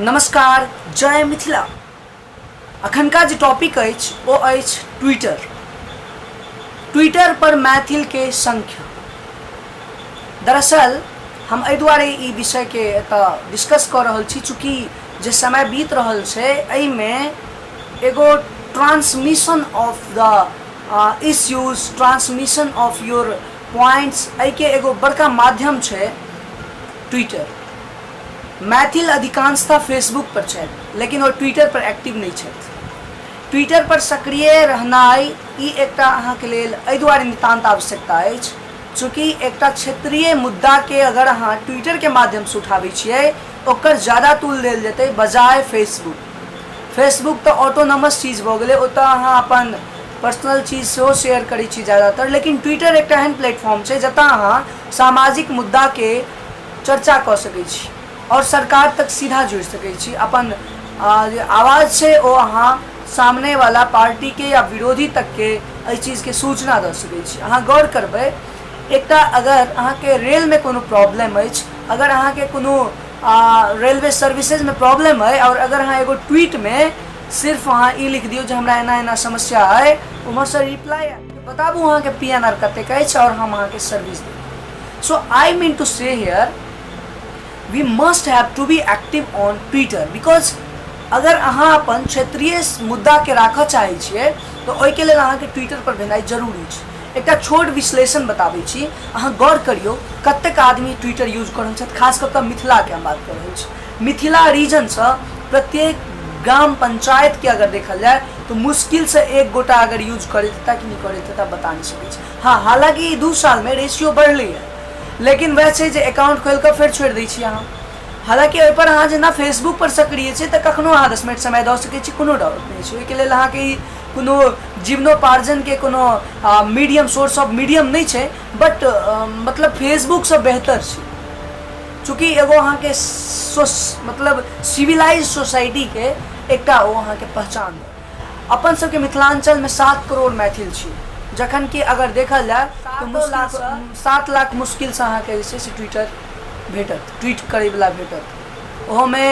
नमस्कार, जय मिथिला। अखनका जे टॉपिक अछि ओ अछि ट्विटर। ट्विटर पर मैथिल के संख्या। दरअसल हम एहि दुआरे ई विषय के एतऽ डिस्कस कऽ रहल छी, चूँकि जे समय बीत रहल छै एहिमे एगो transmission of the issues, transmission of your points, एहिके एगो बड़का माध्यम छै ट्विटर। मैथिल अधिकांशतः फेसबुक पर छथि, लेकिन ओ ट्विटर पर एक्टिव नहि छथि। ट्विटर पर सक्रिय रहनाइ ई एकटा अहाँके लेल एहि दुआरे नितान्त आवश्यकता अछि, चूँकि एकटा क्षेत्रीय मुद्दाके अगर अहाँ ट्विटरके माध्यमसँ उठाबै छियै, ओकर ज्यादा तूल देल जेतै बजाय फेसबुक। फेसबुक तऽ ऑटोनॉमस चीज भऽ गेलै, ओतऽ अहाँ अपन पर्सनल चीज सेहो शेयर करै छी ज्यादातर, लेकिन ट्विटर एकटा एहन प्लेटफॉर्म छै जतऽ अहाँ सामाजिक मुद्दाके चर्चा कऽ सकै छी आओर सरकार तक सीधा जुड़ि सकै छी। अपन जे आवाज छै ओ अहाँ सामनेवला पार्टीके या विरोधी तकके एहि चीजके सूचना दऽ सकै छी। अहाँ गौर करबै, एकटा अगर अहाँके रेलमे कोनो प्रॉब्लम अछि, अगर अहाँके कोनो रेलवे सर्विसेजमे प्रॉब्लम अइ, आओर अगर अहाँ एगो ट्वीटमे सिर्फ अहाँ ई लिख दियौ जे हमरा एना एना समस्या अइ, उम्हरसँ रिप्लाई आयत, बताबू अहाँके पी एन आर कतेक अछि आओर हम अहाँके सर्विस देब। So I mean to say here, we must have to be active on Twitter, because अगर अहाँ अपन क्षेत्रीय मुद्दाके राखऽ चाहै छियै तऽ ओहिके लेल अहाँके ट्विटर पर भेनाइ जरूरी छै। एकटा छोट विश्लेषण बताबै छी, अहाँ गौर करियौ कतेक आदमी ट्विटर यूज कऽ रहल छथि। खास कऽ कऽ मिथिलाके हम बात कऽ रहल छी। मिथिला रीजनसँ प्रत्येक ग्राम पंचायतके अगर देखल जाय तऽ मुश्किलसँ एक गोटा अगर यूज करैत हेता कि नहि करैत हेता, बता नहि सकै छी। हँ, हालाँकि ई 2 सालमे रेशियो बढ़लैए, लेकिन वएह छै जे अकाउंट खोलि कऽ फेर छोड़ि दै छी अहाँ। हालाँकि ओहिपर अहाँ जेना फेसबुक पर सक्रिय छी तऽ कखनो अहाँ 10 मिनट समय दऽ सकै छी, कोनो डाउट नहि छै। ओहिके लेल अहाँके ई कोनो जीवनोपार्जनके कोनो मीडियम, सोर्स ऑफ मीडियम नहि छै, बट मतलब फेसबुकसँ बेहतर छै, चूँकि एगो अहाँके मतलब सिविलाइज सोसाइटीके एकटा ओ अहाँके पहचान। अपन सबके मिथिलाञ्चलमे 7 करोड़ मैथिल छी, जखन कि अगर देखल जाय तऽ लाख 7 लाख मुश्किलसँ अहाँके जे छै से ट्विटर भेटत, ट्वीट करैवला भेटत। ओहोमे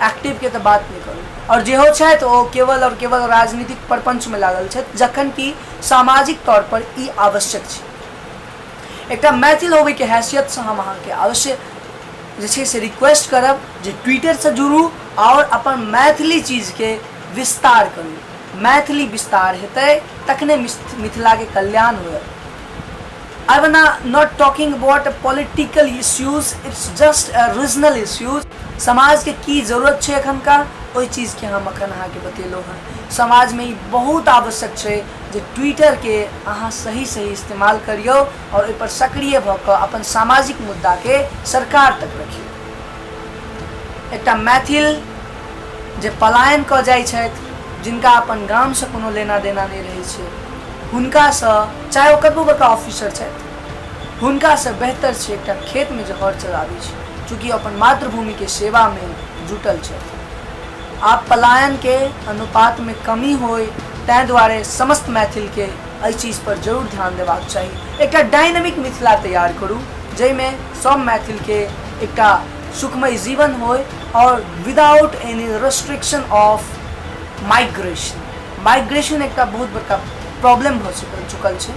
एक्टिवके तऽ बात नहि करू। आओर जेहो छथि ओ केवल आओर केवल राजनीतिक प्रपञ्चमे लागल छथि, जखन कि सामाजिक तौरपर ई आवश्यक छै। एकटा मैथिल होबैके हैसियतसँ हम अहाँके अवश्य जे छै से रिक्वेस्ट करब जे ट्विटरसँ जुड़ू आओर अपन मैथिली चीजके विस्तार करू। मैथिली विस्तार हेतै तखने मिथिलाके कल्याण होयत। I wanna not talking about political issues, it's just a regional issues। समाजके की जरूरत छै एखनका, ओहि चीजके हम एखन अहाँके बतेलहुँ हँ। समाजमे ई बहुत आवश्यक छै जे ट्विटरके अहाँ सही सही इस्तेमाल करियौ आओर ओहिपर सक्रिय भऽ कऽ अपन सामाजिक मुद्दाके सरकार तक रखियौ। एकटा मैथिल जे पलायन कऽ जाइ छथि, जिनका अपन गामसँ कोनो लेना देना नहि रहै छै, हुनकासँ चाहे ओ कतबो बड़का ऑफिसर छथि, हुनकासँ बेहतर छै एकटा खेतमे जे हर चलाबै छै, चूँकि अपन मातृभूमिके सेवामे जुटल छथि। आब पलायनके अनुपातमे कमी होइ, ताहि दुआरे समस्त मैथिलके एहि चीजपर जरूर ध्यान देबाक चाही। एकटा डायनामिक मिथिला तैयार करू जाहिमे सब मैथिलके एकटा सुखमय जीवन होइ आओर without any restriction of migration. Migration एकटा बहुत बड़का प्रॉब्लम भऽ चुकल छै।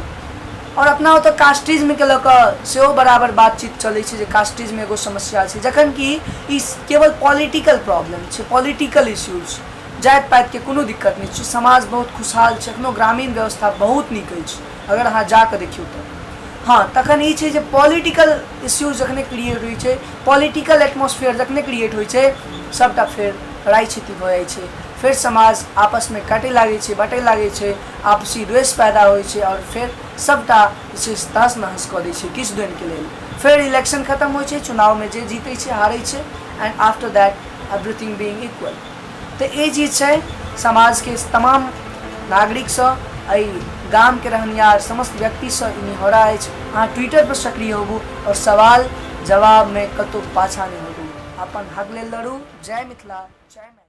आओर अपना ओतऽ कास्टिज्मके लऽ कऽ सेहो बराबर बातचीत चलै छै जे कास्टिज्म एगो समस्या छै, जखन कि ई केवल पॉलिटिकल प्रॉब्लम छै, पॉलिटिकल इश्यू छै। जाति पातिके कोनो दिक्कत नहि छै। समाज बहुत खुशहाल छै एखनो, ग्रामीण व्यवस्था बहुत नीक अछि अगर अहाँ जाकऽ देखियौ तऽ। हँ, तखन ई छै जे पॉलिटिकल इश्यू जखने क्रिएट होइ छै, पॉलिटिकल एटमोस्फियर जखने क्रिएट होइ छै, सभटा फेर राइ छिती भऽ जाइ छै। फेर समाज आपसमे काटै लागै छै, बाँटै लागै छै, आपसी द्वेष पैदा होइ छै आओर फेर सभटा जे छै से तहस नहस कऽ दै छै किछु दिनके लेल। फेर इलेक्शन खतम होइ छै, चुनावमे जे जीतै छै, हारै छै, and after that everything being equal. तऽ ई चीज छै समाजके तमाम नागरिकसँ, एहि गामके रहनिहार समस्त व्यक्तिसँ ई निहोरा अछि, अहाँ ट्विटरपर सक्रिय होबू आओर सवाल जवाबमे कतहु पाछाँ नहि हटू। अपन हक लेल लड़ू। जय मिथिला, जय मैथिली।